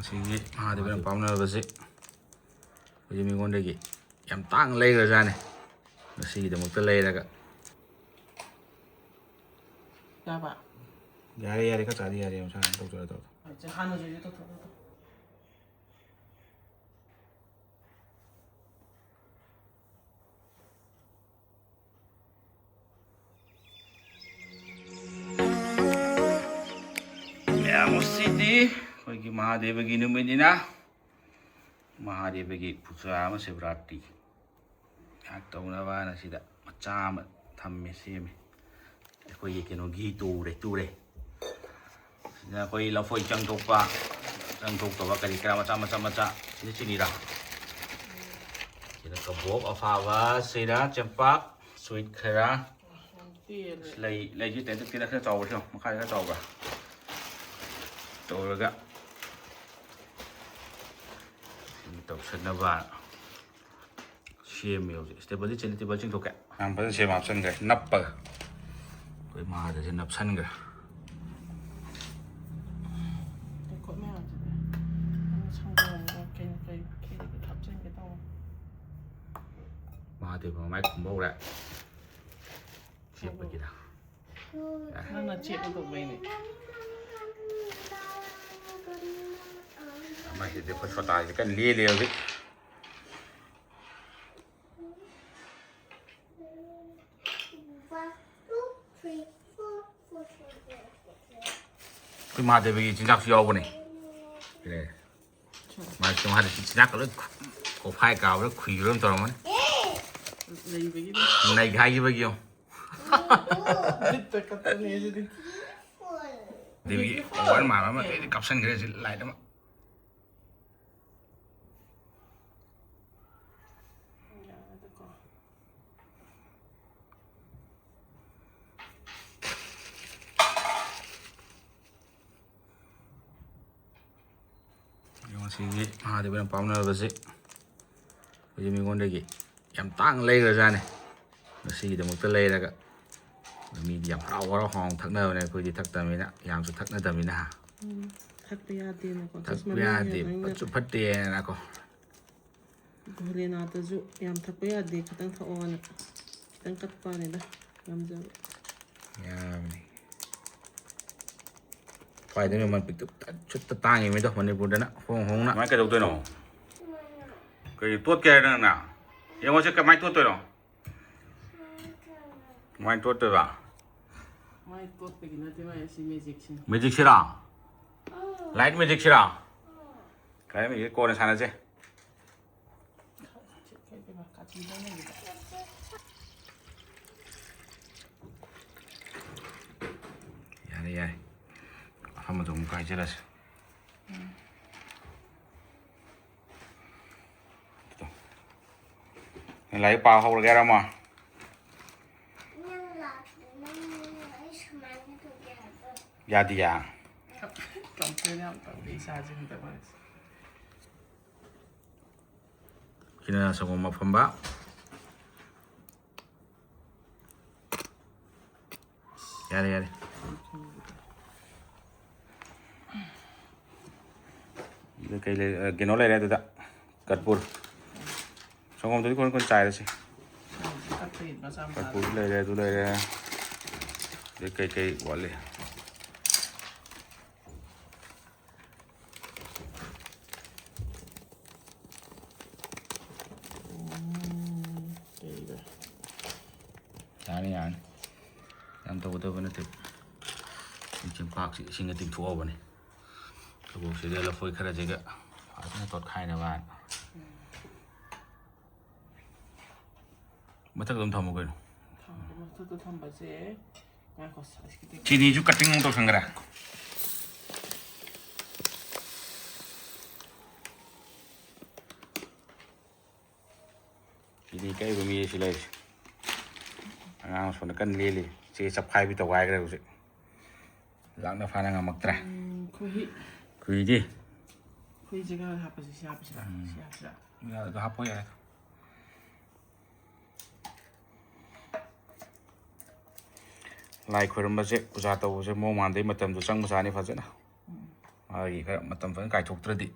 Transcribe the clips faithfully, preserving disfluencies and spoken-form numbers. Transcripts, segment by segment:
ꯉꯁꯤꯒꯤ ꯃꯍꯥꯗꯦꯕꯅ ꯄꯥꯎꯅꯕꯁꯦ ꯑꯩꯈꯣꯏꯁꯦ ꯃꯤꯉꯣꯟꯗꯒꯤ ꯌꯥꯝ ꯇꯥꯡꯅ ꯂꯩꯈ꯭ꯔꯖꯥꯠꯅꯦ꯫ ꯉꯁꯤꯒꯤꯗꯃꯛꯇ ꯂꯩꯔꯒ꯫ ꯌꯥꯕ? ꯌꯥꯔꯦ, ꯌꯥꯔꯦ, ꯈꯔ ꯆꯥꯗꯤ ꯌꯥꯔꯦ, ꯃꯁꯥꯅ ꯇꯧꯖꯔ ꯇꯧ꯫ ꯍꯣꯏ, ꯆꯦ, ꯍꯥꯟꯅꯁꯨ ꯏꯔꯨ ꯇꯧꯊꯣꯛꯑꯣ, ꯇꯧꯊꯣꯛꯑꯣ꯫ ꯃꯌꯥꯝ, ꯉꯁꯤꯗꯤ ꯑꯩꯈꯣꯏꯒꯤ ꯃꯍꯥꯗꯦꯕꯒꯤ ꯅꯨꯃꯤꯠꯅꯤꯅ, ꯃꯍꯥꯗꯦꯕꯒꯤ ꯄꯨꯖꯥ ꯑꯃ, ꯁꯤꯕꯔꯥꯇ꯭ꯔꯤ ꯉꯥꯏꯍꯥꯛ ꯇꯧꯅꯕ ꯍꯥꯏꯅ ꯁꯤꯗ ꯃꯆꯥ ꯑꯃ ꯊꯝꯃꯦ, ꯁꯦꯝꯃꯦ꯫ ꯑꯩꯈꯣꯏꯒꯤ ꯀꯩꯅꯣ ꯘꯤ ꯇꯨꯔꯦ, ꯇꯨꯔꯦ꯫ ꯁꯤꯗ ꯑꯩꯈꯣꯏ ꯂꯐꯣꯏ ꯆꯪꯊꯣꯛꯄ, ꯆꯪꯊꯣꯛꯇꯕ ꯀꯔꯤ ꯀꯔꯥ ꯃꯆꯥ ꯃꯆꯥ ꯃꯆꯥ꯫ ꯁꯤꯗ ꯆꯤꯅꯤꯔꯥ? ꯁꯤꯗ ꯀꯕꯣꯛ ꯑꯐꯥꯕ, ꯁꯤꯗ ꯆꯦꯡꯄꯥꯛ, ꯁ꯭ꯋꯤꯠ ꯈꯔ꯫ ꯌꯥꯝ ꯄꯦꯜꯂꯦ꯫ ꯂꯩ, ꯂꯩꯁꯤ ꯇꯦꯟꯇꯛ ꯇꯦꯟꯇꯛ ꯈꯔ ꯆꯥꯎꯕꯁꯨ ꯌꯥꯎ-, ꯃꯈꯥꯗ ꯈꯔ ꯆꯥꯎꯕ꯭ꯔꯥ? ꯇꯧꯔꯒ ꯁꯤ ꯇꯧꯁꯟꯅꯕ ꯁꯦꯝꯃꯦ ꯍꯧꯖꯤꯛ꯫ ꯁ꯭ꯇꯦꯕꯜꯗꯤ ꯆꯤꯡ-, ꯇꯦꯕꯜ ꯆꯤꯡꯊꯣꯛꯀꯦ꯫ ꯌꯥꯝ ꯐꯖꯅ ꯁꯦꯝ ꯍꯥꯞꯆꯤꯟꯈ꯭ꯔꯦ ꯅꯞꯄꯒ꯫ ꯑꯩꯈꯣꯏ ꯃꯍꯥꯗꯦꯕꯁꯦ ꯅꯞꯁꯟꯈ꯭ꯔꯦ꯫ ꯂꯩꯈꯣꯠ ꯃꯌꯥꯝꯁꯤꯗꯤ ꯁꯪꯒꯣꯝꯒ ꯀꯩꯅꯣ ꯀꯩ ꯈꯦꯔꯒ ꯍꯥꯞꯆꯤꯟꯒꯦ ꯇꯧꯕ꯫ ꯃꯍꯥꯗꯦꯕ ꯃꯃꯥꯏ ꯈꯨꯝꯕ ꯍꯧꯔꯦ꯫ ꯆꯦꯞꯄꯒꯤꯗ꯫ ꯅꯪꯅ ꯆꯦꯞꯄ ꯇꯧꯕꯩꯅꯦ꯫ ꯑꯃꯁꯤꯗꯤ ꯑꯩꯈꯣꯏ ꯁꯣꯇꯥꯁꯤꯗꯤ ꯀꯟꯅ ꯂꯦꯜꯂꯤ ꯍꯧꯖꯤꯛ꯫ ꯑꯩꯈꯣꯏ ꯃꯍꯥꯗꯦꯕꯒꯤ ꯆꯤꯟꯖꯥꯛꯁꯨ ꯌꯥꯎꯕꯅꯦ꯫ ꯁꯤꯅꯦ꯫ ꯃꯥꯁꯦ ꯃꯍꯥꯗꯦꯕ ꯆꯤꯟꯖꯥꯛꯀ ꯂꯣꯏ ꯈꯨ-, ꯀꯣꯐꯥꯏ ꯀꯥꯕ꯭ꯔꯥ ꯈꯨꯏꯕ꯭ꯔꯥ ꯑꯃ ꯇꯧꯔꯝꯃꯅꯤ꯫ ꯂꯩꯕꯒꯤꯅꯦ꯫ ꯅꯩꯒꯥꯏꯈꯤꯕꯒꯤ ꯌꯦꯡꯉꯣ꯫ ꯕꯤꯠꯇ ꯀꯞꯄꯅꯦ ꯑꯗꯨꯗꯤ꯫ ꯑꯗꯒꯤ ꯑꯣꯚꯔ ꯃꯥꯟꯕ ꯑꯃ ꯀꯩꯗꯤ ꯀꯥꯞꯁꯟꯈ꯭ꯔꯦ ꯁꯤ ꯂꯥꯏꯠ ꯑꯃ꯫ ꯌꯥꯔꯦꯗꯀꯣ꯫ ꯉꯁꯤꯒꯤ ꯃꯍꯥꯗꯦꯕꯅ ꯄꯥꯎꯅꯕꯁꯦ ꯑꯩꯈꯣꯏꯁꯦ ꯃꯤꯉꯣꯟꯗꯒꯤ ꯌꯥꯝ ꯇꯥꯡꯅ ꯂꯩꯈ꯭ꯔꯖꯥꯠꯅꯦ꯫ ꯉꯁꯤꯒꯤꯗꯃꯛꯇ ꯂꯩꯔꯒ ꯃꯤꯗꯤ ꯌꯥꯝ ꯍꯔꯥꯎ ꯍꯔꯥꯎ ꯍꯥꯎꯅ ꯊꯛꯅꯕꯅꯦ, ꯑꯩꯈꯣꯏꯗꯤ ꯊꯛꯇꯕꯅꯤꯅ, ꯌꯥꯝꯁꯨ ꯊꯛꯅꯗꯕꯅꯤꯅ ꯍꯥ꯫ ꯎꯝ꯫ ꯊꯛꯄ ꯌꯥꯗꯦꯅꯀꯣ꯫ ꯊꯛꯄ ꯌꯥꯗꯦ, ꯐꯠꯁꯨ ꯐꯠꯇꯦꯅꯀꯣ꯫ ꯍꯦꯂꯦꯅꯥꯗꯁꯨ ꯌꯥꯝ ꯊꯛꯄ ꯌꯥꯗꯦ, ꯈꯤꯇꯪ ꯊꯛꯑꯣꯅ ꯈꯤꯇꯪ ꯀꯠꯄꯅꯤꯗ, ꯉꯝꯖꯕ꯫ ꯌꯥꯕꯅꯤ꯫ ꯈ꯭ꯋꯥꯏꯗꯒꯤ ꯃꯃꯜ ꯄꯤꯛꯇꯨ ꯁꯨꯠꯇ ꯇꯥꯡꯉꯤ ꯃꯤꯗꯣ ꯃꯅꯤꯄꯨꯔꯗꯅ ꯍꯣꯡ ꯍꯣꯡꯅ꯫ ꯀꯃꯥꯏꯅ ꯀꯩꯗꯧꯗꯣꯏꯅꯣ? ꯀꯩ ꯇꯣꯠꯀꯦ ꯍꯥꯏꯔ ꯅꯪꯅ? ꯌꯦꯡꯉꯣꯁꯦ ꯀꯃꯥꯏꯅ ꯇꯣꯠꯇꯣꯏꯅꯣ? ꯀꯃꯥꯏꯅ ꯇꯣꯠꯇꯣꯏꯕ? ꯃꯥꯏ ꯇꯣꯠꯄꯒꯤ ꯅꯠꯇꯦ, ꯃꯥꯏ ꯑꯁꯤ ꯃꯦꯖꯤꯛꯁꯤꯅꯤ꯫ ꯃꯦꯖꯤꯛꯁꯤꯔꯥ? ꯂꯥꯏꯠ ꯃꯦꯖꯤꯛꯁꯤꯔꯥ? ꯂꯥꯏꯠ ꯃꯦꯖꯤꯛ ꯀꯣꯟꯅ ꯁꯥꯟꯅꯁꯦ꯫ ꯌꯥꯔꯦ, ꯌꯥꯔꯦ꯫ ꯑꯍꯥꯟꯕꯗ ꯑꯃꯨꯛ ꯀꯥꯏꯖꯔꯁꯤ꯫ ꯅꯪ ꯂꯥꯏꯔꯤꯛ ꯄꯥ ꯍꯧꯔꯒꯦ ꯍꯥꯏꯔꯝꯃꯣ? ꯌꯥꯗꯤꯌꯥ꯫ ꯀꯝꯄ꯭ꯂꯦꯟ ꯌꯥꯝ ꯇꯧꯋꯤ ꯏꯁꯥꯁꯦ ꯍꯟꯗꯛ ꯃꯔꯛꯁꯦ꯫ ꯁꯤꯅ ꯁꯪꯒꯣꯝ ꯑꯐꯝꯕ꯫ ꯌꯥꯔꯦ, ꯌꯥꯔꯦ꯫ ꯑꯗꯨ ꯀꯩ ꯂꯩ-, ꯑ, ꯀꯩꯅꯣ ꯂꯩꯔꯦ ꯑꯗꯨꯗ꯫ ꯀꯠꯄꯨꯔ꯫ ꯁꯪꯒꯣꯝꯗꯨꯗꯤ ꯀꯣꯟ ꯀꯣꯟ ꯆꯥꯏꯔꯁꯤ꯫ ꯀꯠꯄꯨꯔ ꯂꯩꯔꯦ, ꯑꯗꯨ ꯂꯩꯔꯦ꯫ ꯑꯗꯩ ꯀꯩꯀꯩ ꯋꯥꯠꯂꯤ? ꯌꯥꯅꯤ, ꯌꯥꯅꯤ꯫ ꯌꯥꯝ ꯇꯧꯒꯗꯕ ꯅꯠꯇꯦ꯫ ꯆꯦꯡꯄꯥꯛꯁꯤ ꯏꯁꯤꯡꯗ ꯇꯤꯡꯊꯣꯛꯑꯕꯅꯤ꯫ ꯀꯕꯣꯛꯁꯤꯗ ꯂꯐꯣꯏ ꯈꯔꯁꯤꯒ ꯐꯖꯅ ꯇꯣꯠꯈꯥꯏꯅꯕ ꯍꯥꯏꯅ꯫ ꯃꯊꯛꯇ ꯑꯗꯨꯝ ꯊꯝꯃꯨ ꯀꯩꯅꯣ꯫ ꯊꯝꯒꯦ, ꯃꯊꯛꯇ ꯊꯝꯕꯁꯦ꯫ ꯉꯥꯏꯈꯣ, ꯁꯥꯏꯁ ꯈꯤꯇꯪ꯫ ꯆꯤꯅꯤꯁꯨ cutting ꯑꯃꯨꯛ ꯇꯧꯁꯟꯈ꯭ꯔꯦ꯫ ꯆꯤꯅꯤ ꯀꯛꯏꯕ ꯃꯤ ꯑꯁꯤ ꯂꯩꯔꯤꯁꯦ꯫ ꯑꯉꯥꯡ ꯁꯣꯝꯗ ꯀꯟꯅ ꯂꯦꯜꯂꯤ꯫ ꯆꯦ ꯆꯞꯈꯥꯏꯕꯤ ꯇꯧꯒꯥꯏꯈ꯭ꯔꯦ ꯍꯧꯖꯤꯛ꯫ ꯂꯥꯛꯅ ꯐꯥꯅ ꯉꯝꯃꯛꯇ꯭ꯔꯦ꯫ ꯎꯝ, ꯈꯣꯏꯍꯤ꯫ ꯈꯣꯏꯍꯤꯗꯤ? ꯈꯣꯏꯍꯤꯁꯦ ꯈꯔ ꯍꯥꯞꯄꯁꯤ, ꯁꯤ ꯍꯥꯞꯄꯁꯤꯔꯥ? ꯎꯝ꯫ ꯁꯤ ꯍꯥꯞꯁꯤꯔꯥ? ꯑꯗꯨ ꯍꯥꯞꯄꯣ ꯌꯥꯔꯦ꯫ ꯂꯥꯏ ꯈꯣꯏꯔꯝꯕꯁꯦ, ꯄꯨꯖꯥ ꯇꯧꯕꯁꯦ ꯃꯑꯣꯡ ꯃꯥꯟꯗꯩ ꯃꯇꯝꯗꯣ ꯆꯪꯕꯖꯥꯠꯅꯤ ꯐꯖꯅ꯫ ꯎꯝ꯫ ꯃꯥꯒꯤ ꯈꯔ ꯃꯇꯝ ꯐꯖꯅ ꯀꯥꯏꯊꯣꯛꯇ꯭ꯔꯗꯤ꯫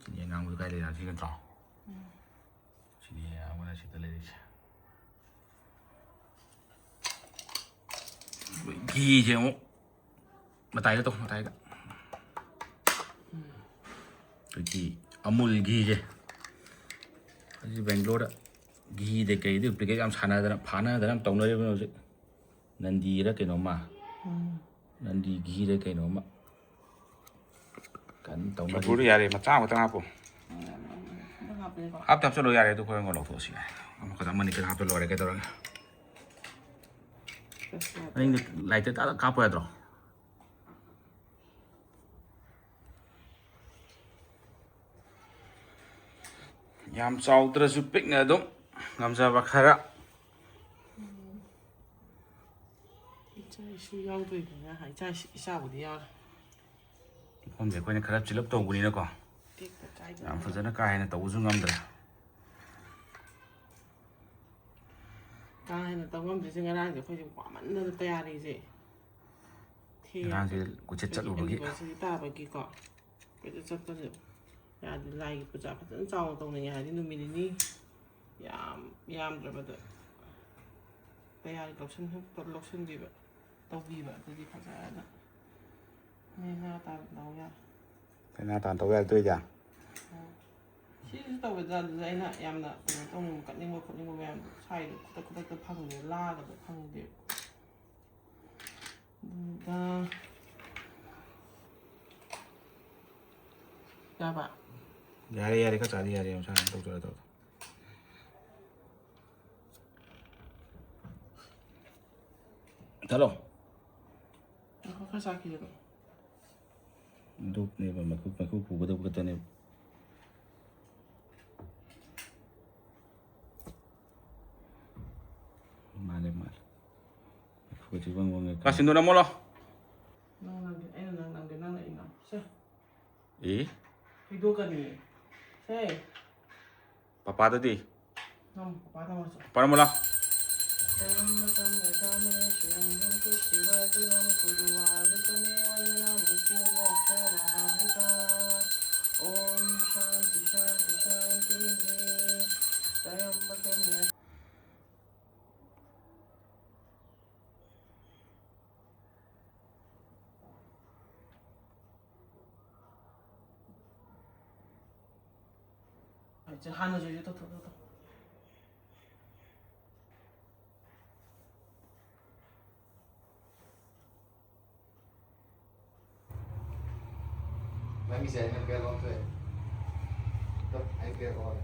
ꯆꯤꯅꯤ ꯑꯉꯥꯡꯕꯗꯨ ꯀꯥꯏ ꯂꯩꯔꯤꯅꯣ? ꯁꯤ ꯅꯠꯇ꯭ꯔꯣ? ꯎꯝ꯫ ꯆꯤꯅꯤ ꯑꯉꯥꯡꯕꯅ ꯁꯤꯗ ꯂꯩꯔꯤꯁꯦ꯫ ꯘꯤꯁꯦ ꯑꯃꯨꯛ ꯃꯇꯥꯏꯗ ꯇꯧ, ꯃꯇꯥꯏꯗ꯫ ꯑꯩꯈꯣꯏꯒꯤ ꯑꯃꯨꯜ ꯘꯤꯁꯦ, ꯍꯧꯖꯤꯛ ꯕꯦꯡꯒ꯭ꯂꯣꯔꯗ ꯘꯤꯗ ꯀꯩꯗ duplicate ꯌꯥꯝ ꯁꯥꯟꯅꯗꯅ, ꯐꯥꯅꯗꯅ ꯇꯧꯅꯔꯤꯕꯅꯤ ꯍꯧꯖꯤꯛ꯫ ꯅꯟꯗꯤꯔ ꯀꯩꯅꯣꯝꯃ, ꯎꯝ꯫ ꯅꯟꯗꯤ ꯘꯤꯔ ꯀꯩꯅꯣꯝꯃ ꯀꯟꯅ ꯇꯧꯅꯔꯤ꯫ ꯆꯐꯨꯗꯣ ꯌꯥꯔꯦ, ꯃꯆꯥ ꯑꯃꯈꯛꯇꯪ ꯍꯥꯞꯄꯣ꯫ ꯑꯗꯨꯝ ꯍꯥꯞꯄꯦꯀꯣ꯫ ꯍꯥꯞꯇ ꯍꯥꯞꯆꯜꯂꯣ, ꯌꯥꯔꯦ꯫ ꯑꯗꯨ ꯍꯣꯔꯦꯟ ꯂꯧꯊꯣꯛꯑꯁꯨ ꯌꯥꯔꯦ꯫ ꯑꯃꯈꯛꯇꯪ, ꯑꯃꯅꯤ ꯈꯛꯇꯪ ꯍꯥꯞꯆꯜꯂꯣ, ꯂꯣꯏꯔꯦ꯫ ꯀꯩꯗꯧꯔꯒꯦ? ꯃꯅꯤꯡꯗ ꯂꯥꯏꯠꯇ ꯇꯥꯛ ꯀꯥꯞꯄ ꯌꯥꯗ꯭ꯔꯣ? ꯌꯥꯝ ꯆꯥꯎꯗ꯭ꯔꯁꯨ ꯄꯤꯛꯅ ꯑꯗꯨꯝ ꯉꯝꯖꯕ ꯈꯔ꯫ ꯏꯆꯥ ꯏꯁꯨ ꯌꯥꯎꯗꯣꯏꯅꯤꯅ, ꯏꯆꯥ ꯏꯁꯨ, ꯏꯆꯥꯕꯨꯗꯤ ꯌꯥꯎꯔꯦ꯫ ꯃꯐꯝꯁꯦ ꯑꯩꯈꯣꯏꯅ ꯈꯔ ꯆꯤꯂꯞ ꯇꯧꯕꯅꯤꯅꯀꯣ, ꯇꯦꯛꯇ ꯀꯥꯏꯗꯅ ꯌꯥꯝ ꯐꯖꯅ ꯀꯥ ꯍꯦꯟꯅ ꯇꯧꯕꯁꯨ ꯉꯝꯗ꯭ꯔꯦ꯫ ꯀꯥ ꯍꯦꯟꯅ ꯇꯧ ꯉꯝꯗ꯭ꯔꯤꯁꯦ ꯉꯔꯥꯡꯁꯦ ꯑꯩꯈꯣꯏꯁꯦ ꯋꯥꯃꯟꯗꯅ ꯇꯌꯥꯔꯤꯁꯦ ꯊꯦꯡꯉꯦ꯫ ꯉꯔꯥꯡꯁꯦ ꯀꯣꯏꯆꯠ ꯑꯩꯈꯣꯏꯒꯤ ꯆꯠꯂꯨꯕꯒꯤ꯫ Anniversary ꯇꯥꯕꯒꯤꯀꯣ꯫ ꯀꯣꯏꯆꯠ ꯆꯠꯄꯁꯦ ꯌꯥꯗꯦ꯫ ꯂꯥꯏꯒꯤ ꯄꯨꯖꯥ ꯐꯖꯅ ꯆꯥꯎꯅ ꯇꯧꯅꯤꯡꯉꯦ ꯍꯥꯏꯗꯤ ꯅꯨꯃꯤꯠ ꯅꯤꯅꯤ ꯌꯥꯝ ꯌꯥꯝꯗ꯭ꯔꯕꯗ ꯇꯌꯥꯔꯤ ꯂꯧꯁꯤꯟ-, ꯂꯧꯁꯤꯟꯕꯤꯕ, ꯇꯧꯕꯤꯕ꯫ ꯑꯗꯨꯗꯤ ꯐꯖꯅ ꯅꯦꯅꯥ ꯇꯥꯅ ꯇꯧ ꯌꯥꯔꯦ꯫ ꯅꯦꯅꯥ ꯇꯥꯅ ꯇꯧ ꯌꯥꯔꯦ ꯑꯗꯨ ꯑꯣꯏꯗꯤ꯫ ꯎꯝ꯫ ꯁꯤꯁꯨ ꯇꯧꯋꯦꯗ, ꯑꯗꯨꯗ ꯑꯩꯅ ꯌꯥꯝꯅ ꯀꯩꯅꯣ ꯇꯧꯅꯤꯡꯕ, ꯀꯠꯅꯤꯡꯕ ꯈꯣꯠꯅꯤꯡꯕ ꯃꯌꯥꯝꯗꯣ ꯁ꯭ꯋꯥꯏꯗ ꯈꯨꯗꯛ ꯈꯨꯗꯛꯇ ꯐꯪꯗꯦ, ꯂꯥꯛꯑꯒꯗ ꯐꯪꯗꯦ꯫ ꯑꯗꯨꯗ ꯌꯥꯕ? ꯌꯥꯔꯦ, ꯌꯥꯔꯦ, ꯈꯔ ꯆꯥꯗꯤ ꯌꯥꯔꯦ, ꯃꯁꯥꯅ ꯇꯧꯖꯔ ꯇꯧ꯫ ꯆꯠꯂꯣ꯫ ꯉꯥꯏꯈꯣ, ꯈꯔ ꯆꯥꯈꯤꯒꯦ꯫ ꯗꯨꯞꯅꯦꯕ, ꯃꯩꯈꯨ, ꯃꯩꯈꯨ ꯈꯨꯒꯗꯕ ꯈꯛꯇꯅꯦꯕ꯫ ꯃꯥꯅꯦ, ꯃꯥꯅꯦ꯫ ꯃꯩꯈꯨ ꯆꯤꯛꯐꯝ ꯈꯪꯉꯦ꯫ ꯀꯥꯁꯤꯟꯗꯣ ꯅꯝꯃꯣ ꯂꯥꯎ꯫ ꯅꯪ ꯅꯝꯒꯦ, ꯑꯩꯅ ꯅꯪ ꯅꯝꯒꯦ, ꯅꯪꯅ ꯑꯩ ꯅꯝ-, ꯁꯦ꯫ ꯑꯦ? ꯊꯩꯗꯣꯛꯀꯅꯤꯌꯦ꯫ ꯁꯦ꯫ ꯄꯄꯥꯗꯗꯤ? ꯅꯪ ꯄꯄꯥ ꯅꯝꯃꯣ ꯆꯣ꯫ ꯄꯄꯥ ꯅꯝꯃꯣ ꯂꯥꯎ꯫ त्र्यम्बकं यजामहे सुगन्धिं पुष्टिवर्धनम्। उर्वारुकमिव वन्दनामृत्यु मोक्षावहाभूता। ॐ शान्ति शान्ति शान्तिः। त्र्यम्बकं यजामहे ꯍꯥꯟꯅꯁꯨ ꯇꯧꯊꯣꯛ ꯇꯧꯊꯣꯛ꯫ ꯅꯪꯒꯤꯁꯦ ꯑꯩꯅ ꯕꯦꯜ ꯑꯣꯟꯊꯣꯛꯑꯦ꯫ ꯇꯨ, ꯑꯩ ꯕꯦꯜ ꯑꯣꯜꯂꯦ꯫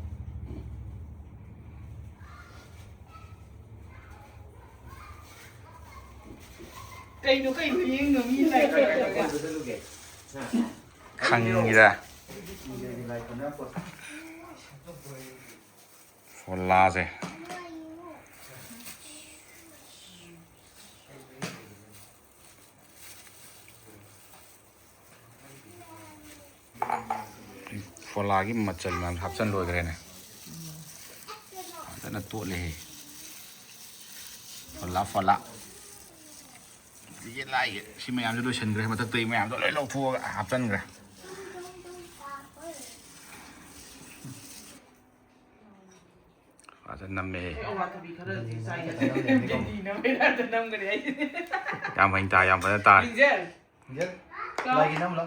ꯀꯩꯅꯣ ꯀꯩꯅꯣ ꯌꯦꯡꯉꯣ ꯃꯤ ꯂꯥꯏ꯫ ꯈꯪꯉꯤꯗ꯫ ꯐꯣꯂꯥꯁꯦ꯫ ꯐꯣꯂꯥꯒꯤ ꯃꯆꯜ ꯃꯌꯥꯝ ꯍꯥꯞꯆꯤꯟ ꯂꯣꯏꯈ꯭ꯔꯦꯅꯦ꯫ ꯐꯖꯅ ꯇꯣꯠꯂꯦꯍꯦ꯫ ꯐꯣꯂꯥ, ꯐꯣꯂꯥ꯫ ꯁꯤꯒꯤ ꯂꯥꯏꯒꯤ ꯁꯤ ꯃꯌꯥꯝꯁꯦ ꯂꯣꯏꯁꯤꯟꯈ꯭ꯔꯦ꯫ ꯃꯊꯛꯇꯒꯤ ꯃꯌꯥꯝꯗꯣ ꯂꯣꯏ ꯂꯧꯊꯣꯛꯑꯒ ꯍꯥꯞꯆꯤꯟꯈ꯭ꯔꯦ꯫ ꯐꯖꯅ ꯅꯝꯃꯦꯍꯦ꯫ ꯑꯋꯥꯊꯕꯤ ꯈꯔꯗꯤ ꯆꯥꯏ꯫ ꯗꯦꯜꯂꯤꯅ ꯃꯩꯔꯥꯗ ꯅꯝꯈ꯭ꯔꯦ ꯑꯩꯁꯦ꯫ ꯌꯥꯝ ꯐꯩ ꯇꯥ, ꯌꯥꯝ ꯐꯖꯅ ꯇꯥꯔꯦ꯫ ꯃꯤꯡꯖꯦꯜ꯫ ꯃꯤꯡꯖꯦꯜ꯫ ꯂꯥꯏꯒꯤ ꯅꯝꯂꯣ꯫